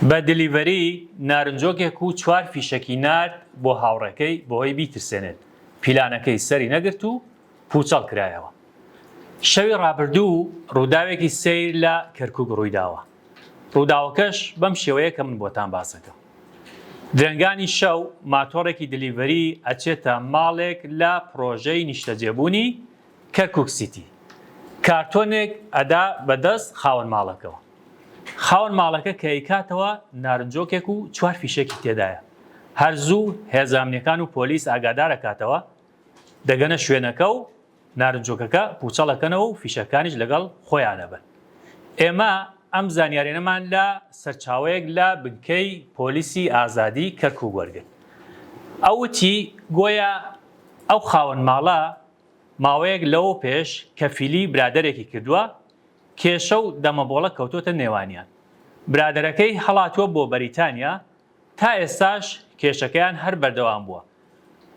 بە delivery نارنجۆکێک و چوار فیشەکی نارد بۆ هاوڕێکەی بۆی بیترسێنێت، پیلانەکەی سەری نەگرت و پوچەڵ کرایەوە. شەوی ڕابردوو ڕووداوێکی سەیر لە کەرکوک ڕوویداوە، ڕووداوەکەش بەم شێوەیە کە من بۆتان باسەکەم. درەنگانی شەو ماتۆڕێکی delivery ئەچێتە ماڵێک لە پڕۆژەی نیشتەجێبوونی کەرکوک سیتی، کارتۆنێک ئەدا بەدەست خاوەن ماڵەکەوە. خاوەن ماڵەکە کە ئەیکاتەوە نارنجۆکێک و چوار فیشەکی تێدایە. هەر زوو هێزە ئەمنیەکان و پۆلیس ئاگادار ئەکاتەوە، دەگەنە شوێنەکە و نارنجۆکەکە پوچەڵ ئەکەنەوە و فیشەکانیش لەگەڵ خۆیان ئەبەن. ئێمە ئەم زانیاریانەمان لە سەرچاوەیەک لە بنکەی پۆلیسی ئازادی کەرکوک وەرگرت. ئەو وتی گۆیا ئەو خاوەن ماڵە ماوەیەک لەوە پێش کەفیلی برادەرێکی کردووە، کێشە و دەمەبۆڵە کەوتۆتە نێوانیان. برادەرەکەی هەڵاتووە بۆ بەریتانیا، تا ئێستاش کێشەکەیان هەر بەردەوام بووە.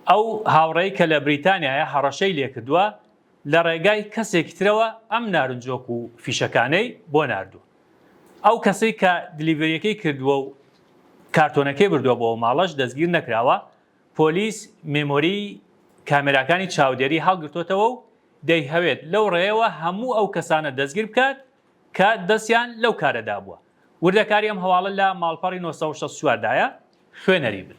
ئەو هاوڕێی کە لە بریتانیایە هەڕەشەی لێکردووە، لە ڕێگای کەسێکی ترەوە ئەم نارنجۆک و فیشەکانەی بۆ ناردووە. ئەو کەسەی کە delivery یەکەی کردووە و کارتۆنەکەی بردووە بۆ ئەو ماڵەش دەستگیر نەکراوە، پۆلیس memory کامێراکانی چاودێری هەڵگرتۆتەوە و دەیهەوێت لەو ڕێیەوە هەموو ئەو کەسانە دەستگیر بکات کە دەستیان لەو کارەدا بووە. وردەکاری ئەم هەواڵە لە ماڵپەڕی 964 دایە، خوێنەری بن.